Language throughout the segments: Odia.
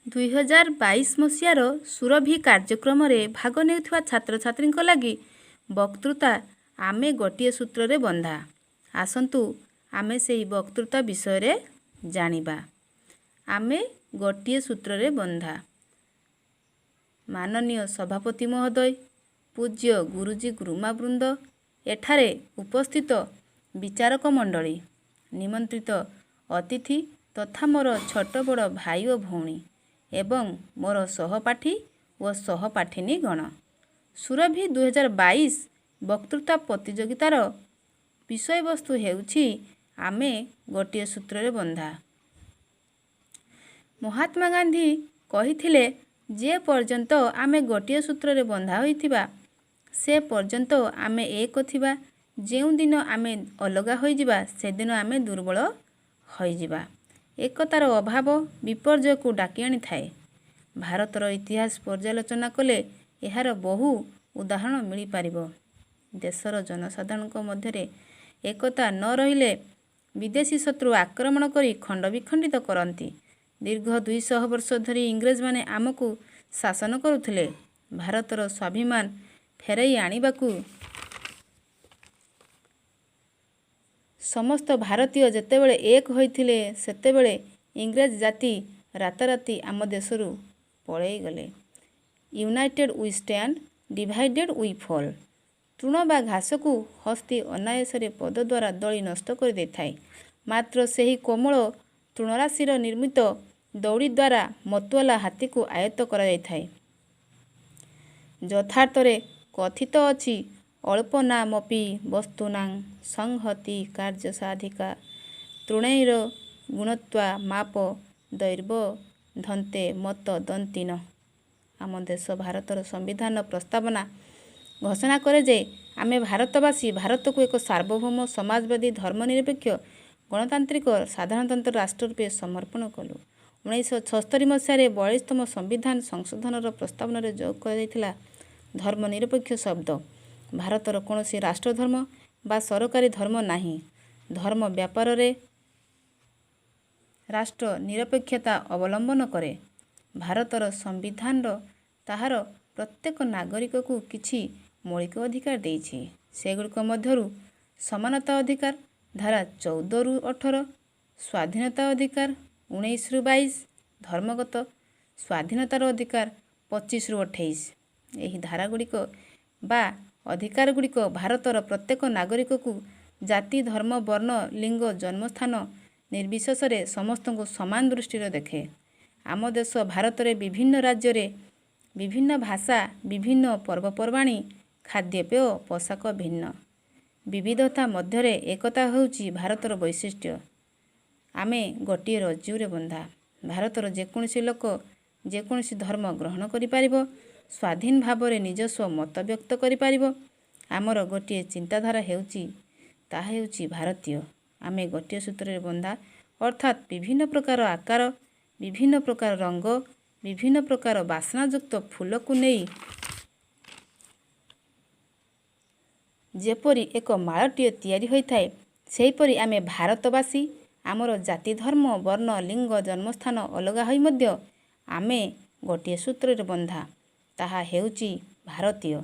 2022 ମସିହାର ସୁରଭି କାର୍ଯ୍ୟକ୍ରମରେ ଭାଗ ନେଉଥିବା ଛାତ୍ରଛାତ୍ରୀଙ୍କ ଲାଗି ବକ୍ତୃତା, ଆମେ ଗୋଟିଏ ସୂତ୍ରରେ ବନ୍ଧା। ଆସନ୍ତୁ ଆମେ ସେହି ବକ୍ତୃତା ବିଷୟରେ ଜାଣିବା। ଆମେ ଗୋଟିଏ ସୂତ୍ରରେ ବନ୍ଧା। ମାନନୀୟ ସଭାପତି ମହୋଦୟ, ପୂଜ୍ୟ ଗୁରୁଜୀ ଗୁରୁମା ବୃନ୍ଦ, ଏଠାରେ ଉପସ୍ଥିତ ବିଚାରକ ମଣ୍ଡଳୀ, ନିମନ୍ତ୍ରିତ ଅତିଥି ତଥା ମୋର ଛୋଟ ବଡ଼ ଭାଇ ଓ ଭଉଣୀ ଏବଂ ମୋର ସହପାଠୀ ଓ ସହପାଠିନୀ ଗଣ, ସୁରଭି 2022 ବକ୍ତୃତା ପ୍ରତିଯୋଗିତାର ବିଷୟବସ୍ତୁ ହେଉଛି ଆମେ ଗୋଟିଏ ସୂତ୍ରରେ ବନ୍ଧା। ମହାତ୍ମା ଗାନ୍ଧୀ କହିଥିଲେ, ଯେ ପର୍ଯ୍ୟନ୍ତ ଆମେ ଗୋଟିଏ ସୂତ୍ରରେ ବନ୍ଧା ହୋଇଥିବା, ସେ ପର୍ଯ୍ୟନ୍ତ ଆମେ ଏକ ଥିବା। ଯେଉଁଦିନ ଆମେ ଅଲଗା ହୋଇଯିବା, ସେଦିନ ଆମେ ଦୁର୍ବଳ ହୋଇଯିବା। ଏକତାର ଅଭାବ ବିପର୍ଯ୍ୟୟକୁ ଡାକି ଆଣିଥାଏ। ଭାରତର ଇତିହାସ ପର୍ଯ୍ୟାଲୋଚନା କଲେ ଏହାର ବହୁ ଉଦାହରଣ ମିଳିପାରିବ। ଦେଶର ଜନସାଧାରଣଙ୍କ ମଧ୍ୟରେ ଏକତା ନ ରହିଲେ ବିଦେଶୀ ଶତ୍ରୁ ଆକ୍ରମଣ କରି ଖଣ୍ଡ ବିଖଣ୍ଡିତ କରନ୍ତି। ଦୀର୍ଘ 200 ବର୍ଷ ଧରି ଇଂରେଜମାନେ ଆମକୁ ଶାସନ କରୁଥିଲେ। ଭାରତର ସ୍ୱାଭିମାନ ଫେରାଇ ଆଣିବାକୁ ସମସ୍ତ ଭାରତୀୟ ଯେତେବେଳେ ଏକ ହୋଇଥିଲେ, ସେତେବେଳେ ଇଂରେଜ ଜାତି ରାତାରାତି ଆମ ଦେଶରୁ ପଳାଇଗଲେ। United we stand, divided we fall. ତୃଣ ବା ଘାସକୁ ହସ୍ତୀ ଅନାୟାସରେ ପଦ ଦ୍ୱାରା ଦଳି ନଷ୍ଟ କରିଦେଇଥାଏ। ମାତ୍ର ସେହି କୋମଳ ତୃଣରାଶିର ନିର୍ମିତ ଦଉଡ଼ି ଦ୍ୱାରା ମତୁଆଲା ହାତୀକୁ ଆୟତ୍ତ କରାଯାଇଥାଏ। ଯଥାର୍ଥରେ କଥିତ ଅଛି, ଅଳ୍ପାନାମପି ବସ୍ତୁନାଂ ସଂହତି କାର୍ଯ୍ୟ ସାଧିକା ତୃଣୈର ଗୁଣତ୍ୱା ମାପ ଦୈର୍ବଧନ୍ତେ ମତ ଦନ୍ତିନଃ। ଆମ ଦେଶ ଭାରତର ସମ୍ବିଧାନର ପ୍ରସ୍ତାବନା ଘୋଷଣା କରେ ଯେ ଆମେ ଭାରତବାସୀ ଭାରତକୁ ଏକ ସାର୍ବଭୌମ, ସମାଜବାଦୀ, ଧର୍ମନିରପେକ୍ଷ, ଗଣତାନ୍ତ୍ରିକ ସାଧାରଣତନ୍ତ୍ର ରାଷ୍ଟ୍ର ରୂପେ ସମର୍ପଣ କଲୁ। 1976 ମସିହାରେ 42ତମ ସମ୍ବିଧାନ ସଂଶୋଧନର ପ୍ରସ୍ତାବନାରେ ଯୋଗ କରାଯାଇଥିଲା ଧର୍ମନିରପେକ୍ଷ ଶବ୍ଦ। ଭାରତର କୌଣସି ରାଷ୍ଟ୍ରଧର୍ମ ବା ସରକାରୀ ଧର୍ମ ନାହିଁ। ଧର୍ମ ବ୍ୟାପାରରେ ରାଷ୍ଟ୍ର ନିରପେକ୍ଷତା ଅବଲମ୍ବନ କରେ। ଭାରତର ସମ୍ବିଧାନର ତାହାର ପ୍ରତ୍ୟେକ ନାଗରିକକୁ କିଛି ମୌଳିକ ଅଧିକାର ଦେଇଛି। ସେଗୁଡ଼ିକ ମଧ୍ୟରୁ ସମାନତା ଅଧିକାର ଧାରା 14ରୁ 18, ସ୍ୱାଧୀନତା ଅଧିକାର 19ରୁ 22, ଧର୍ମଗତ ସ୍ୱାଧୀନତାର ଅଧିକାର 25ରୁ 28। ଏହି ଧାରାଗୁଡ଼ିକ ବା ଅଧିକାରଗୁଡ଼ିକ ଭାରତର ପ୍ରତ୍ୟେକ ନାଗରିକକୁ ଜାତି, ଧର୍ମ, ବର୍ଣ୍ଣ, ଲିଙ୍ଗ, ଜନ୍ମସ୍ଥାନ ନିର୍ବିଶେଷରେ ସମସ୍ତଙ୍କୁ ସମାନ ଦୃଷ୍ଟିରେ ଦେଖେ। ଆମ ଦେଶ ଭାରତରେ ବିଭିନ୍ନ ରାଜ୍ୟରେ ବିଭିନ୍ନ ଭାଷା, ବିଭିନ୍ନ ପର୍ବପର୍ବାଣୀ, ଖାଦ୍ୟପେୟ, ପୋଷାକ ଭିନ୍ନ। ବିବିଧତା ମଧ୍ୟରେ ଏକତା ହେଉଛି ଭାରତର ବୈଶିଷ୍ଟ୍ୟ। ଆମେ ଗୋଟିଏ ରଜ୍ଜୁରେ ବନ୍ଧା। ଭାରତର ଯେକୌଣସି ଲୋକ ଯେକୌଣସି ଧର୍ମ ଗ୍ରହଣ କରିପାରିବ, ସ୍ୱାଧୀନ ଭାବରେ ନିଜସ୍ୱ ମତ ବ୍ୟକ୍ତ କରିପାରିବ। ଆମର ଗୋଟିଏ ଚିନ୍ତାଧାରା ହେଉଛି, ତାହା ହେଉଛି ଭାରତୀୟ। ଆମେ ଗୋଟିଏ ସୂତ୍ରରେ ବନ୍ଧା, ଅର୍ଥାତ୍ ବିଭିନ୍ନ ପ୍ରକାର ଆକାର, ବିଭିନ୍ନ ପ୍ରକାର ରଙ୍ଗ, ବିଭିନ୍ନ ପ୍ରକାର ବାସ୍ନାଯୁକ୍ତ ଫୁଲକୁ ନେଇ ଯେପରି ଏକ ମାଳଟିଏ ତିଆରି ହୋଇଥାଏ, ସେହିପରି ଆମେ ଭାରତବାସୀ। ଆମର ଜାତି, ଧର୍ମ, ବର୍ଣ୍ଣ, ଲିଙ୍ଗ, ଜନ୍ମସ୍ଥାନ ଅଲଗା ହୋଇ ମଧ୍ୟ ଆମେ ଗୋଟିଏ ସୂତ୍ରରେ ବନ୍ଧା, ତାହା ହେଉଛି ଭାରତୀୟ।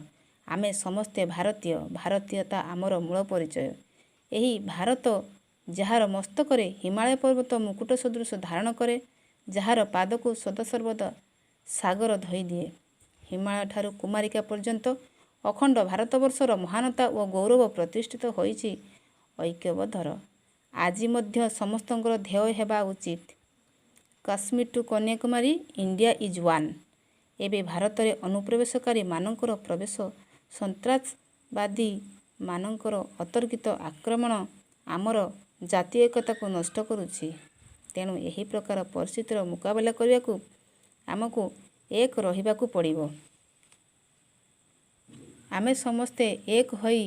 ଆମେ ସମସ୍ତେ ଭାରତୀୟ। ଭାରତୀୟତା ଆମର ମୂଳ ପରିଚୟ। ଏହି ଭାରତ ଯାହାର ମସ୍ତକରେ ହିମାଳୟ ପର୍ବତ ମୁକୁଟ ସଦୃଶ ଧାରଣ କରେ, ଯାହାର ପାଦକୁ ସଦାସର୍ବଦା ସାଗର ଧୋଇଦିଏ। ହିମାଳୟଠାରୁ କୁମାରିକା ପର୍ଯ୍ୟନ୍ତ ଅଖଣ୍ଡ ଭାରତବର୍ଷର ମହାନତା ଓ ଗୌରବ ପ୍ରତିଷ୍ଠିତ ହୋଇଛି ଐକ୍ୟବଦ୍ଧର। ଆଜି ମଧ୍ୟ ସମସ୍ତଙ୍କର ଧ୍ୟେୟ ହେବା ଉଚିତ, Kashmir to Kanyakumari, India is one. ଏବେ ଭାରତରେ ଅନୁପ୍ରବେଶକାରୀମାନଙ୍କର ପ୍ରବେଶ, ସନ୍ତ୍ରାସବାଦୀମାନଙ୍କର ଅତର୍କିତ ଆକ୍ରମଣ ଆମର ଜାତୀୟ ଏକତାକୁ ନଷ୍ଟ କରୁଛି। ତେଣୁ ଏହି ପ୍ରକାର ପରିସ୍ଥିତିର ମୁକାବିଲା କରିବାକୁ ଆମକୁ ଏକ ରହିବାକୁ ପଡ଼ିବ। ଆମେ ସମସ୍ତେ ଏକ ହୋଇ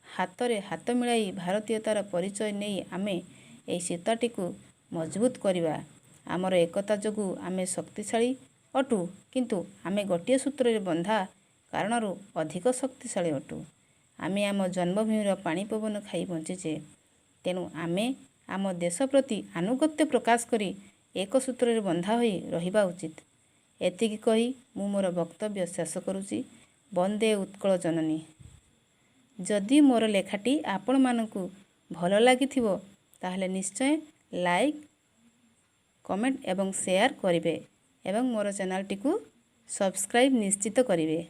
ହାତରେ ହାତ ମିଳାଇ ଭାରତୀୟତାର ପରିଚୟ ନେଇ ଆମେ ଏହି ସୂତାଟିକୁ ମଜବୁତ କରିବା। ଆମର ଏକତା ଯୋଗୁଁ ଆମେ ଶକ୍ତିଶାଳୀ ଅଟୁ, କିନ୍ତୁ ଆମେ ଗୋଟିଏ ସୂତ୍ରରେ ବନ୍ଧା କାରଣରୁ ଅଧିକ ଶକ୍ତିଶାଳୀ ଅଟୁ। ଆମେ ଆମ ଜନ୍ମଭୂମିର ପାଣି ପବନ ଖାଇ ବଞ୍ଚିଛେ। ତେଣୁ ଆମେ ଆମ ଦେଶ ପ୍ରତି ଆନୁଗତ୍ୟ ପ୍ରକାଶ କରି ଏକ ସୂତ୍ରରେ ବନ୍ଧା ହୋଇ ରହିବା ଉଚିତ। ଏତିକି କହି ମୁଁ ମୋର ବକ୍ତବ୍ୟ ଶେଷ କରୁଛି। ବନ୍ଦେ ଉତ୍କଳ ଜନନୀ। ଯଦି ମୋର ଲେଖାଟି ଆପଣମାନଙ୍କୁ ଭଲ ଲାଗିଥିବ, ତାହେଲେ ନିଶ୍ଚୟ ଲାଇକ୍, କମେଣ୍ଟ ଏବଂ ସେୟାର କରିବେ ଏବଂ ମୋର ଚ୍ୟାନେଲଟିକୁ ସବସ୍କ୍ରାଇବ୍ ନିଶ୍ଚିତ କରିବେ।